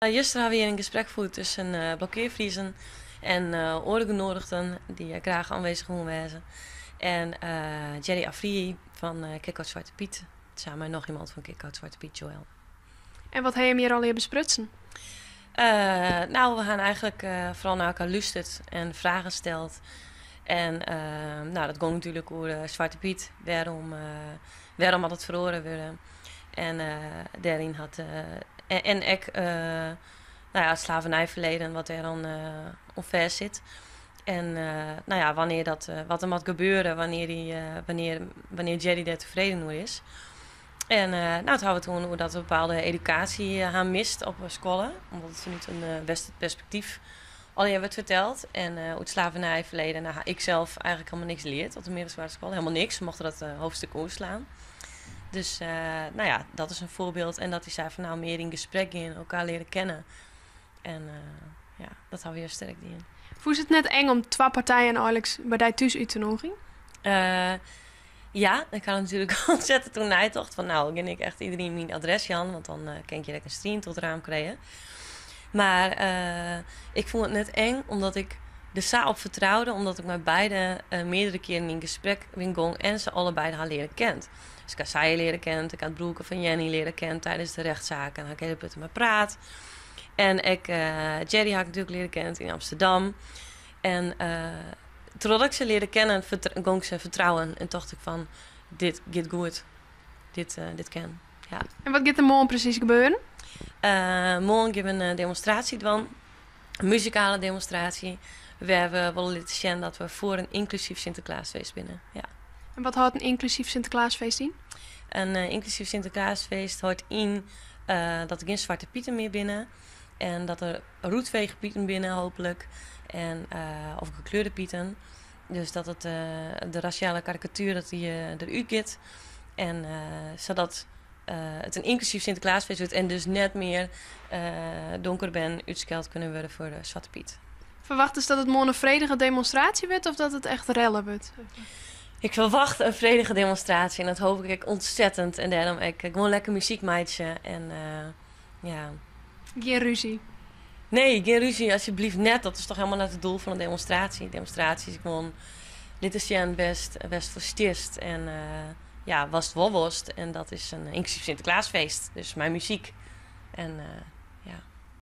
Juster ha wy in gesprek fierd tusken blokkearfriezen en oare genodigden dy't graach oanwêzich woene wêze. En Jerry Afriyie fan Kick Out Zwarte Piet, samen met noch iemand fan Kick Out Zwarte Piet, Joël. En wat ha jim hjir allegear besprutsen? Nou, we ha eigenlik foaral nei elkoar lústerd en fragen steld. En nou, dat gong natuerlik oer Swarte Piet. Wêrom, wêrom moat it feroare wurde? En dêryn hat en ek nou ja, it slavernijferleden wat dêr dan oan fêst sit. En nou ja, wannear dat, wat der moat gebeure wannear, dy, wannear, wannear Jerry dêr tefreden oer is. En nou, it hawwe we it oer dat der bepaalde edukaasje har mist op skoalle, omdat it fanút in westlik perspektyf allegear wurdt ferteld. En oer it slavernijferleden, nou, ha ik sels eigenlik hielendal niks leard op de middelbere skoalle. Hielendal niks, we mochten dat hoofdstuk oerslaan. Dus nou ja, dat is in foarbyld. En dat hy sei fan nou, mear yn gesprek gean, elkoar leare kennen. En ja, dat ha we juster ek dien. Fûnst it net eng om twa partijen eigenlik by dy thús út te nûgjen? Ja, ik ha natuerlik ontzettend oer neitocht fan nou, gean ik echt iedereen myn adres jaan, want dan kin ik hjir ek in stien troch it raam krije. Mar ik fûn it net eng, omdat ik der sa op fertroude, omdat ik mei beide meardere kearen yn gesprek bin gong en se allebeide ha leare kend. Dus ik ha sy leare kend, ik ha it broerke fan Jenny leare kend tidens de rechtszaak en ha ik hiele putte mei praat. En ek Jerry ha ik natuerlik leare kend yn Amsterdam. En trochdat ik se learde kennen, gong ik se fertrouwen en tocht ik fan dit giet goed, dit kin. Ja. En wat giet der moarn presys gebeuren? Moarn gean we in demonstraasje dwaan, in muzikale demonstraasje, wêr we wolle litte sjen dat we foar in ynklusyf Sinteklaasfeest binne. Ja. En wat hâldt in ynklusyf Sinteklaasfeest yn? In ynklusyf Sinteklaasfeest hâldt yn dat der gjin swarte pieten mear binne en dat der rûtfeechpieten binne hooplik en of gekleurde pieten. Dus dat it de rasiale karikatuer dat dy derút giet en sadat it in ynklusyf Sinteklaasfeest wurdt en dus net mear donkere bern útskeld kinne wurde foar de Swarte Piet. Ferwachtest dat it moarn in fredige demonstraasje wurdt of dat it echt rellen wurdt? Ik ferwacht in fredige demonstraasje en dat hoopje ik ek ontzettend. En dêrom ek gewoan lekker muzyk meitsje en ja. Gjin rúzje? Nee, gjin rúzje, alsjeblieft net. Dat is toch hielendal net it doel fan in demonstraasje. Demonstraasje is gewoan litte sjen wêr'tst foar stiest en ja, watst wol wolst. En dat is in ynklusyf Sinteklaasfeest. Dus mei muzyk en